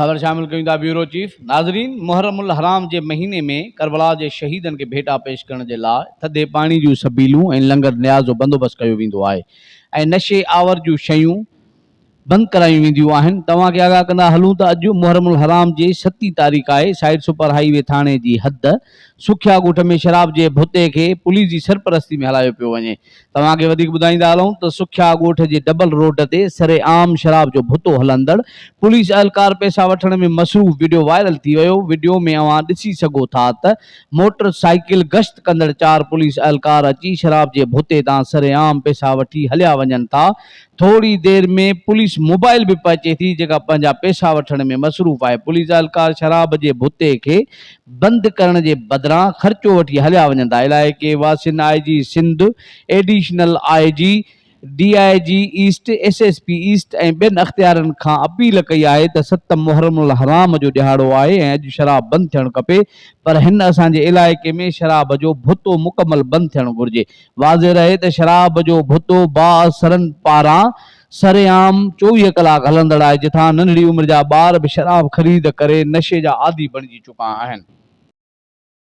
خبر شامل ڪيون ٿا بيورو چيف ناظرين محرم الحرام جي مهيني ۾ ڪربلا جي شهيدن کي ڀيٽا پيش ڪرڻ جي لاء ٿڌي پاڻي جون سبيلون ۽ لنگر نياز جو بندوبست ڪيو ويندو آهي ۽ نشي آور جون شيون بند ڪرايون وينديون آهن توهان کي آگاهه ڪندا هلون ته اڄ محرم الحرام جي ستين تاريخ آهي سائيڊ سپر هائي وي ٿاڻي جي حد سکيا ڳوٺ ۾ شراب جي ڀتي کي پوليس جي سرپرستي ۾ هلايو پيو وڃي توهان کي وڌيڪ ٻڌائيندا هلون ته سکيا ڳوٺ جي ڊبل روڊ تي سري عام شراب جو ڀتو هلندڙ پوليس اهلڪار پئسا وٺڻ ۾ مصروف وڊيو وائرل ٿي ويو، وڊيو ۾ اوهان ڏسي سگهو ٿا ته موٽر سائيڪل گشت ڪندڙ چار پوليس اهلڪار اچي شراب جي ڀتي تان سري عام پئسا وٺي هليا وڃن ٿا، ٿوري دير ۾ پوليس موبائل به پهچي ٿي جيڪا پنهنجا پئسا وٺڻ ۾ مصروف آهي، پوليس اهلڪار شراب جي ڀتي کي بند ڪرڻ جي بدران خرچو وٺي هليا وڃن ٿا، علائقي واسين I G Sindh, additional I G, D I G east, S S P east ۽ ٻين اختيارين کان اپيل ڪئي آهي ته ست محرم الحرام جو ڏهاڙو آهي ۽ اڄ شراب بند ٿيڻ کپي پر هن اسان جي علائقي ۾ شراب جو ڀتو مڪمل بند ٿيڻ گهرجي واضح رهي ته شراب جو ڀتو بااثرن پاران سرعام 24 ڪلاڪ هلندڙ آهي جتان ننڍڙي عمر جا ٻار به شراب خريد ڪري نشي جا عادي بڻجي چڪا آهن.